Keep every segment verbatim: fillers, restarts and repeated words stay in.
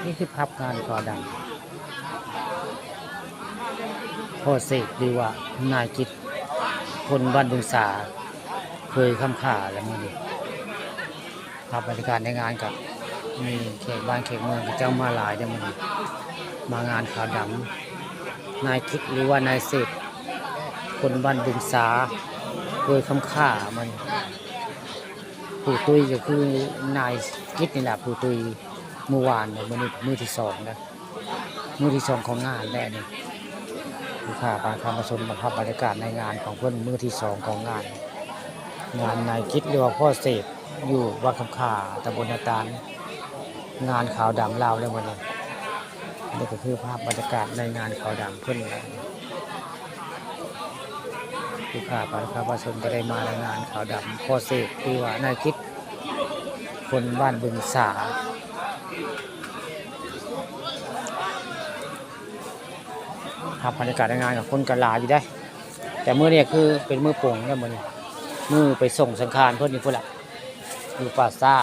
นี่คือภาพงานขาวดำ พ่อเสกหรือว่านายกิต คนบ้านบึงสา เคยคำข่าแล้วมื้อนี้ ภาพบรรยากาศในงานก็มีแขกบ้านแขกเมืองเขาเจ้ามาหลายเด้อมื้อนี้ มางานขาวดำ นายกิตหรือว่านายเสก คนบ้านบึงสา เคยคำข่ามัน ปู่ตุ้ยก็คือนายกิตนี่แหละ ปู่ตุ้ย มื้อวานเนี่ย มื้อนี้มื้อที่สองนะ มื้อที่สองของงานแล้วนี่ ลูกค้าปานคำมาชมบันทับบรรยากาศในงานของเพิ่น มื้อที่สองของงาน งานนายกิตหรือว่าพ่อเสก อยู่วัดคำข่า ตำบลนาตาล งานขาวดำลาวแล้วมื้อนี้ นี่ก็คือภาพบรรยากาศในงานขาวดำเพิ่นนะ ลูกค้าปานคำมาชมก็ได้มาในงานขาวดำ พ่อเสกหรือว่านายกิต คนบ้านบึงสา ครับ บรรยากาศในงานกับคนก็หลายอยู่เด้ แต่มื้อนี้คือเป็นมื้อปลงแล้วมื้อนี้ มื้อไปส่งสังขารเพิ่นอยู่พุ้นละ อยู่ป่าช้า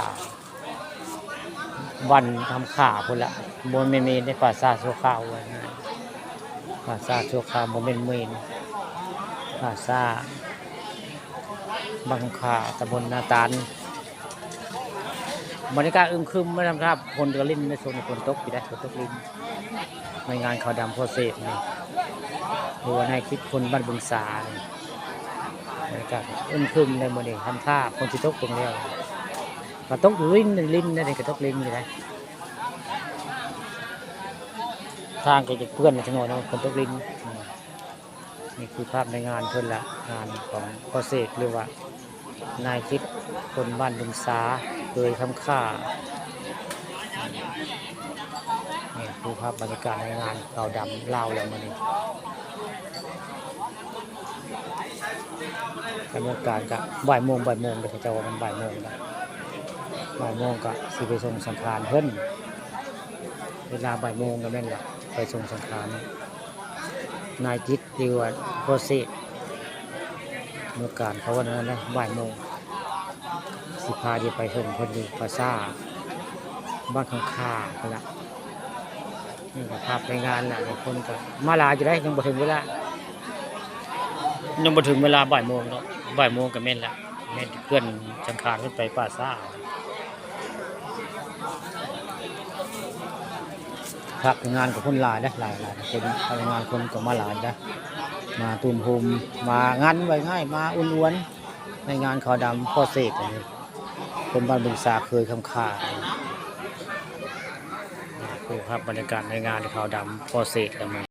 บ้านคำข่าพุ้นละ บ่แม่นเมนในป่าช้าชั่วคราวว่าง่าย ป่าช้าชั่วคราว บ่แม่นเมน ป่าช้า บ้านคำข่า ตำบลนาตาล บรรยากาศอึมครึม ไม่ทำท่าฝนก็ริน ในช่วงนี้ฝนตกอยู่ได้ ฝนตกริน ในงานขาวดำพ่อเสกนี่ หรือว่านายกิต คนบ้านบึงสานี่ บรรยากาศอึมครึมเลยมื้อนี้ ทำท่าฝนสิตกลงแล้ว ก็ตกรินรินนะนี่ ก็ตกรินอยู่นะ ทางก็จะเปื้อนจังหน่อยเนาะ ฝนตกริน อืม นี่คือภาพในงานเพิ่นละ งานของพ่อเสกหรือว่านายกิต คนบ้านบึงสา เคยคำข่า นี่คือภาพบรรยากาศในงานขาวดำลาวแล้วมื้อนี้ กำหนดการก็บ่ายโมง บ่ายโมง เด้อ เขาเจ้าว่ามันบ่ายโมงแล้ว บ่ายโมงก็สิไปส่งสังขารเพิ่น เวลาบ่ายโมงก็แม่นละ ไปส่งสังขารนายกิต ที่ว่าพ่อเสก เมื่อการเขาว่านั้นนะ บ่ายโมง สิพาเดี๋ยวไปส่งเพิ่นอยู่ป่าช้า บ้านคำข่าพุ้นละ นี่ก็ภาพในงานน่ะ คนก็มาหลายอยู่ได้ ยังบ่ถึงเวลา ยังบ่ถึงเวลาบ่ายโมงเนาะ บ่ายโมงก็แม่นละ แม่นเคลื่อนสังขารขึ้นไปป่าช้า ภาพในงานก็คนหลายนะ หลาย หลาย คน ภาพในงานคนก็มาหลายนะ มาตุ้มโฮม มางานว่าง่าย มาอุ่นอวน ในงานขาวดำพ่อเสกนี่ คนบ้านบึงสา เคยคำข่า นี่คือภาพบรรยากาศในงานขาวดำพ่อเสกแล้วมัน